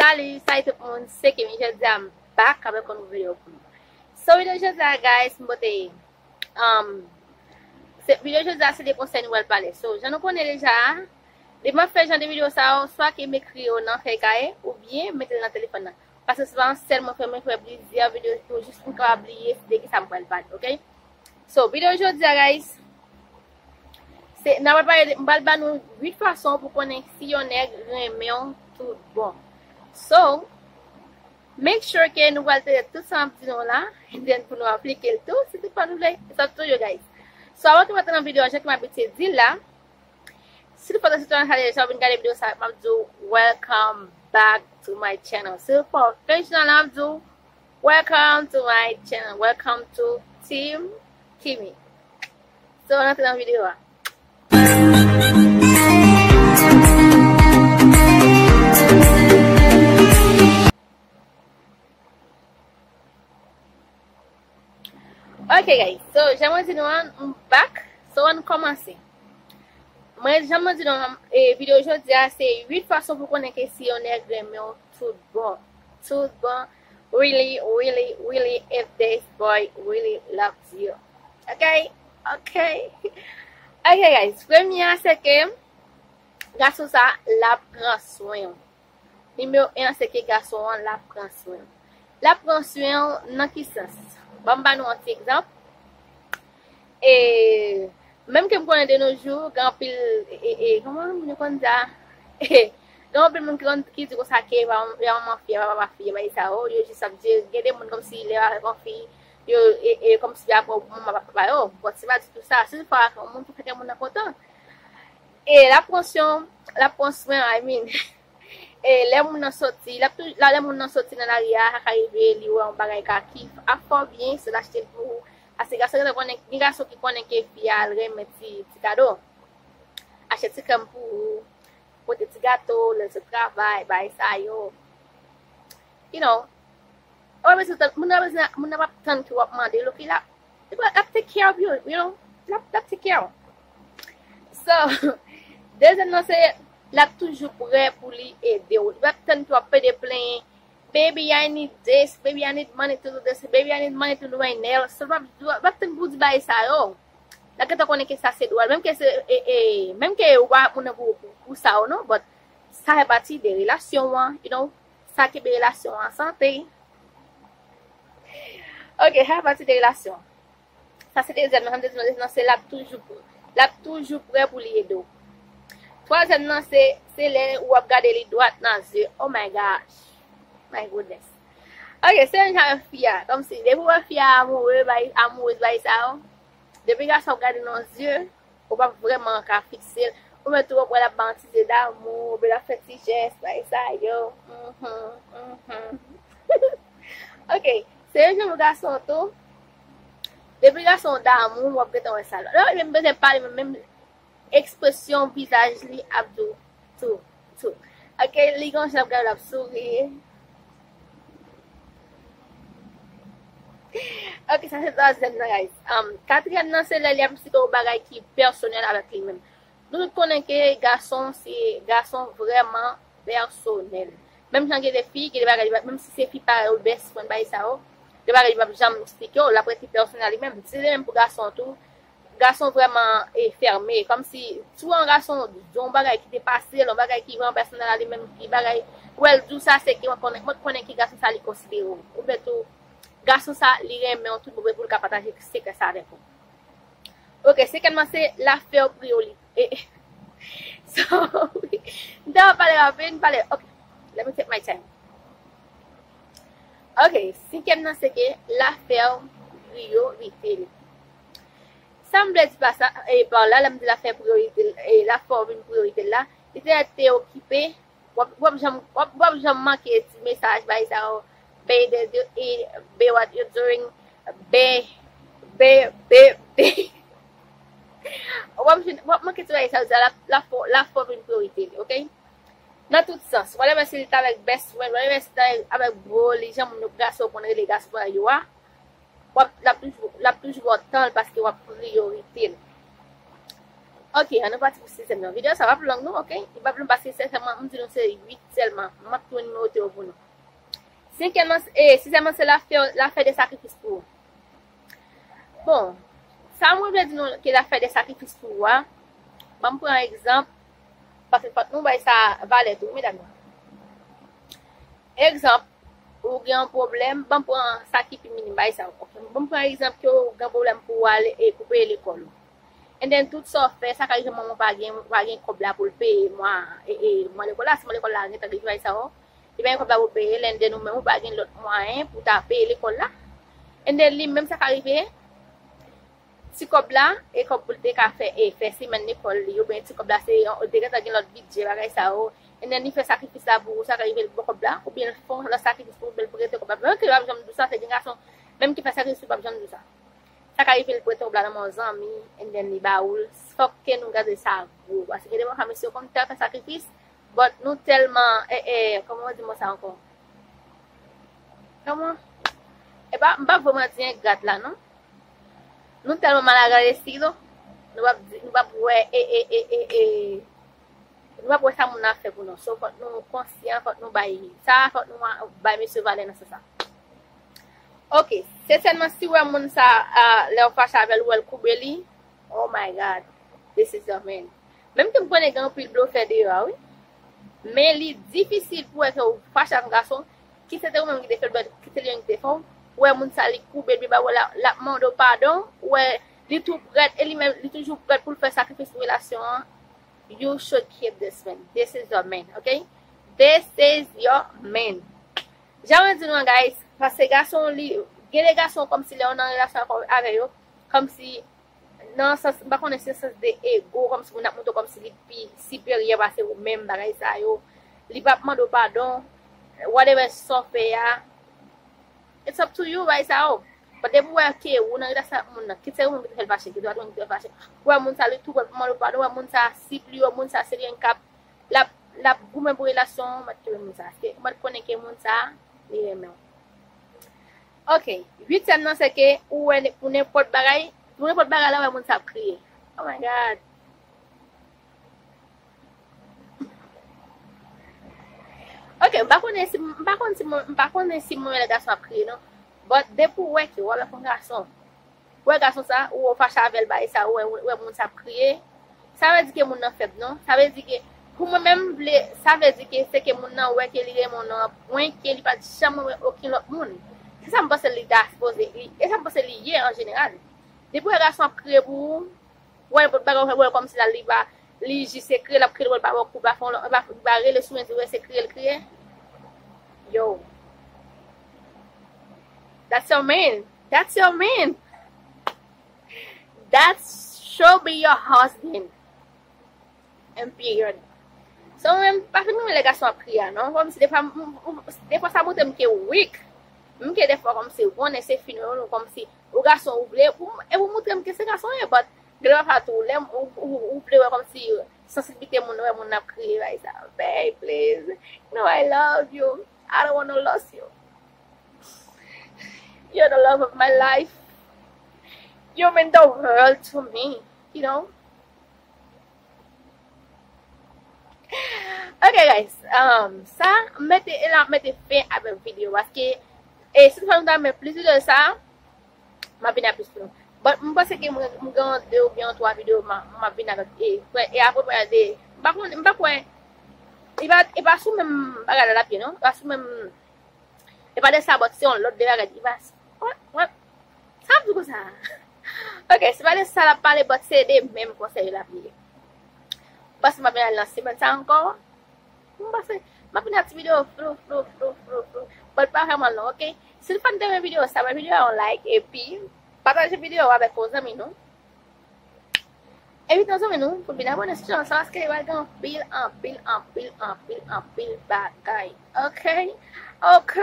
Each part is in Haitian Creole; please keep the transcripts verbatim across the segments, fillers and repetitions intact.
Salut, salut tout moun, se Kemi, jodi a m back avèk yon nouvo videyo pou nou. So, videyo jodi a, guys, m pote, um, se, videyo jodi a se de konsèy nou pral pale. So, jan nou konnen deja, depi m ap fè jan de videyo sa yo, swa ke m ekri yo nan fèy kaye, oubyen m mete l nan telefòn nan. Paske se pa yon sèl mwen fè, mwen fè plizyè videyo pou jis pou m kapab bliye de kisa m pral pale, ok? So, videyo jodi a, guys, se, n a pral pale de, m pral ba nou uit fason pou konnen si yon nèg renmen w tout bon. So, make sure ke nou pral tande tout sa m ap di nou la, and then pou nou aplike l tou, si tout pa nou vle, it's up to you, guys. So, avan ke m antre nan videyo a, jan ke m abitye di l la, si tout pa nou soti nan channel sa, ou vin gade videyo sa, m ap di w, welcome back to my channel. Si tout pa w fè channel la, m ap di w, welcome to my channel. Welcome to Team Kemi. So, ann antre nan videyo a. Ok, guys. So, jan mwen di nou an, m back. So, ann kòmanse. Mwen, jan mwen di nou an, e, videyo jodi a, se uit fason pou konnen ke si yon nèg renmen w tout bon. Tout bon. Really, really, really, if this boy really loves you. Ok? Ok. Ok, guys. Premye a, se ke gason sa, l ap pran swen w. Nimewo en an, se ke gason an, l ap pran swen w. L ap pran swen w nan ki sans? Ban m ba nou yon ti egzanp. E, menm ke m konnen de nos jours, gen anpil, e, e, e, kòman moun yo konn di sa? Gen anpil moun ki konn, ki di konsa ke pa, pa manman fi a, pa papa fi a, bagay sa yo, yo jis ap di, gen de moun kòmsi lè yo avèk yon fi, yo, e, e, kòmsi yo ap pran manman papa yo. But se pa ditou sa. Se yon fwa yon moun ki fè kè moun nan kontan. E l ap pran swen, l ap pran swen, I mean. E lè moun nan soti, l ap tou, la, lè moun nan soti nan lari a, sa ka rive li wè yon bagay ka ki ap fè w byen, so l achte l pou ou. Paske gason gentan konnen, gen gason ki konnen ke fi a l renmen ti, ti kado. Achte ti krèm pou ou, pote ti gato, lè l sot travay, bagay sa yo. You know, ou pa bezwen tann, moun nan bezwen, moun nan p ap tann ke w ap mande l, ok, l ap, l ap take care of you, you know, l ap, l ap take care of. So, dezyèm nan se, l ap toujou prè pou li ede w. Li p ap tann ke w ap plede plenyen, baby, I need this, baby, I need money to do this, baby, I need money to do my nails. So, l p ap, l p ap tann pou w di bagay sa yo. L ap gentan konnen ke sa se dwa l. Menm ke se, e, e, menm ke ou pa moun nan pou, pou, pou sa ou non, but sa fè pati de relasyon an, you know, sa kenbe relasyon an an sante. Ok, sa fè pati de relasyon. Sa se dezyèm nan, dezyèm nan se l ap toujou, l ap toujou prè pou li ede w. Twazyèm nan se, se lè ou ap gade li dwat nan zye. Oh my gosh. My goodness. Ok, se menm jan avèk fi a. Kòmsi, depi w wè fi a amoure, bay, amourez bay sa yo. Depi gason ap gade nan zye, ou p ap vrèman ka fikse l. Ou mèt tou w ap wè l ap ba w ti zye damou, oubyen l ap fè ti jès, bagay sa yo. Mhm, mhm. Ok, se menm jan pou gason tou. Depi gason damou, w ap gentan wè sa. Lè w menm bezwen pale, menm, menm ekspresyon vizaj li ap di w tou, tou. Ok, li gon jan l ap gade w, l ap souri. Ok, sa se twazyèm nan, guys. Um, katriyèm nan, se lè li ap eksplike w bagay ki pèsonèl avèk li menm. Nou tout konnen ke gason, se gason vrèman pèsonèl. Menm jan gen de fi, gen de bagay, menm si se fi parèy ou, best friend, bagay sa yo, gen bagay li p ap janm eksplike w, l ap rete pèsonèl li menm. Se de menm pou gason tou. Gason vrèman, e, fèmen. Kòmsi, si w wè yon gason di w yon bagay ki te pase l, yon bagay ki vrèman pèsonèl a li menm, ki bagay, ou wè l di w sa, se ke mwen konnen, mwen konnen ki gason sa li konsidere w. Oubyen tou, gason sa, li renmen w tout bon vre pou l ka pataje sekrè sa avèk ou. Ok, senkyèm nan se l ap fè w priyorite. Sorry. M te ap pale rapid, m pale. Ok, let me take my time. Ok, senkyèm nan se ke l ap fè w priyorite l. Sa m vle di pa sa, e, pa la, lè m di l ap fè priyorite l, e, l ap fè w vin priyorite l la, li te, te okipe, w ap, w ap janm, w ap, w ap janm manke ti mesaj, bay sa yo, be there, do, e, be what you doing, be, be, be, be. W ap jwenn, w ap manke ti bagay sa yo, l ap, l ap fè w, l ap fè w vin priyorite l, ok? Nan tout sans, whatever si li t avèk best friend, whatever si li t avèk, avèk bro li, jan moun yo gason konn rele gason pa yo a, w ap, l ap toujou, l ap toujou ba w tan l paske w ap priyorite l. Ok, ann nou pati pou sizyèm nan. Videyo sa p ap long non, ok? Li p ap long paske sèlman, m di nou se uit sèlman. M ap tou nimewo yo pou nou. Senkyèm nan, e, sizyèm nan se lafè, lafè de sakrifis pou ou. Bon, sa mwen vle di nou ke lafè de sakrifis pou ou a, ban m pran egzanp, paske fòk nou bay sa valè tou, medam yo. Egzanp, ou gen yon pwoblèm, ban m pran sa ki pi minim, bay sa, ok? Ban m pran egzanp ke ou gen pwoblèm pou w ale e pou peye lekòl ou. And then tout sa w fè, sa ka rive manman w pa gen, pa gen kòb la pou l peye mwa, e, e, mwa lekòl la, si mwa lekòl la gentan rive bay sa, ou, li pa gen kòb la pou l peye l, and then ou menm ou pa gen lòt mwayen pou w ta peye lekòl la. And then li menm sa ka rive, ti kòb la, e kòb pou l te ka fè, e fè semèn lekòl li, oubyen ti kòb la se, ou te gentan gen lòt bidjè, bagay sa yo, and then li fè sakrifis la pou ou, sa ka rive l ba w kòb la, oubyen l fè yon lòt sakrifis pou ou, oubyen l prete kòb la. Menm ke l p ap janm di w sa, se gen gason, menm ki fè sakrifis, li p ap janm di w sa. Sa ka rive l prete kòb la nan men yon zanmi, and then li ba ou l. Fòk ke nou gade sa gwo. Paske gen de pafwa mesye yo konn tèl fè sakrifis, but nou tèlman, e, e, kòman yo di mo sa ankò? Kòman? E pa, m p ap vrèman di engrat la, non. Nou tèlman mal agradesi, non. Nou p ap di, nou p ap wè, e, e, e, e, e, nou p ap wè sa moun nan ap fè pou nou. So, fòk nou konsyan, fòk nou bay sa, fòk nou a-, bay mesye valè nan sans sa. Ok, se sèlman si w wè moun sa, a, lè w fache avè l, ou wè l koube li. Oh my God, this is your man. Menm ke m konnen gen anpil blofè deyò a, wi. Men li difisil pou wè ke w fache ak yon gason, ki se te ou menm ki te fè l, ki se li menm ki te fè w, ou wè moun sa li koube l, men ba w wè l ap, l ap mande w padon, ou wè li tou prèt, e li menm, li toujou prèt pou l fè sakrifis pou relasyon an. You should keep this man. This is your man, ok? This is your man. Jan mwen di nou an, guys, paske gason li, gen de gason kòmsi lè w nan relasyon ak, avè yo, kòmsi nan sans, m pa konnen si nan sans de ego, kòmsi moun ap montre w kòmsi li pi siperyè pase ou menm, bagay sa yo. Li p ap mande w padon, whatever sa w fè a, it's up to you, bagay sa yo. But depi w wè ke ou nan relasyon ak moun nan, kit se ou menm ki te fè l fache, kit se ou menm ki te fè l fache, ou wè moun sa li tou prèt pou mande w padon, ou wè moun sa sipli w, moun sa se li menm k ap, l ap, l ap goumen pou relasyon an, mèt kenbe moun sa. Se, ou mèt konnen ke moun sa, li renmen w. Ok, uityèm nan se ke ou wè ne-, pou nenpòt bagay, pou nenpòt bagay la, ou wè moun sa ap kriye. Oh my God. Ok, m pa konnen si, m pa konnen si mwen, m pa konnen si mwen wè lè gason ap kriye, non. But depi w wè ke w avèk yon gason, ou wè gason sa, ou wè w fache avè l, bagay sa, ou wè, ou wè moun sa ap kriye, sa vle di ke moun nan fèb, non. Sa vle di ke, pou mwen menm, m vle, sa vle di ke se ke moun nan wè ke li renmen w nan yon pwen ke li pa t janm renmen okenn lòt moun. Se sa m panse li ta sipoze, li, e sa m panse li ye an jeneral. Depi w wè gason ap kriye pou ou, wè nenpòt bagay, ou wè l kòmsi la, li pa, li jis se kriye, l ap kriye, l pa ba w kou, pa fè yon lòt, pa, pa rele sou men, di w wè se kriye l kriye. Yo. That's your man. That's your man. That should be your husband. And period. So, mwen menm, pa fin renmen lè gason ap kriye a, non. Kòmsi defwa, m, m, m, defwa sa montre m ke weak. M ke defwa kòmsi, ou konnen se fi nou, nou kòmsi, ou gason, ou vle, ou, e ou montre m ke se gason ye, but, gen lè pafwa tou, lè m, ou, ou, ou vle wè kòmsi, sansiblite moun, wè moun ap kriye, bagay sa. Babe, please. You know I love you. I don't wanna lose you. You're the love of my life. You mean the world to me, you know? Ok, guys. Um, sa, m mete, e la, m mete fen avèk videyo. Paske, e, si nou ta renmen plis videyo sa, m ap vin ak plis pou nou. But, m panse ke mwen, m gen de oubyen twa videyo, m a, m ap vin avèk, e, e apre, de, m pa konn, m pa kwè, e pa, e pa sou menm bagay la l ap ye, non? E pa sou menm E pa de sa, but se yon lòt de bagay. Li pa, what, what? Sa ap di konsa? Ok, se pa de sa l ap pale, but se de menm konsèy l ap ye. Paske m ap vin al nan semèn sa ankò. M panse, m ap vin ak ti videyo flou, flou, flou, flou, flou. But pa vrèman long, ok? Si w fann te renmen videyo sa, bay videyo a yon like, epi pataje videyo a avèk yon zanmi nou. Envite yon zanmi nou pou vin abòne sou chanèl sa, paske li pral gen anpil, anpil, anpil, anpil, anpil bagay. Ok? Ok?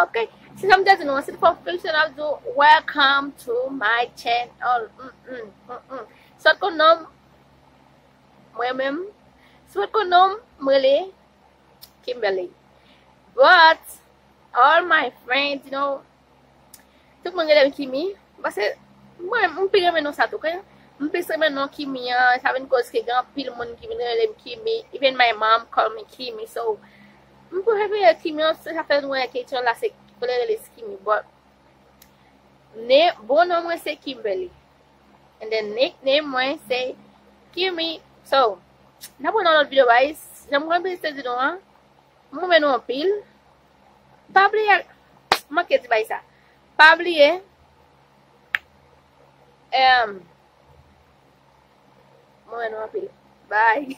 Ok? Se jan m te di nou an, si l fè w fil, se l ap di w, "Welcome to my channel." Mm, mm, mm, mm. Si w pa t konn non m, mwen menm. Si w pa t konn non m, m rele Kimberly. But, all my friends, you know, tout moun rele m Kimi. Paske mwen, m pi renmen non sa tou, ok? M plis renmen non Kimi an, sa vin koz ke gen anpil moun ki vin rele m Kimi. Even my mom call me Kimi. So, m prefere Kimi an, se sa fè nou wè ke channel la se, fò l rele Kimi. But, ne, bon non mwen se Kimberly. And then nickname mwen se Kimi. So, n ap wè nan lòt videyo, guys. Jan m konn vizite di nou an, m renmen nou anpil. Pa bliye, manke di bay sa. Pa bliye, em, m renmen nou anpil. Bye.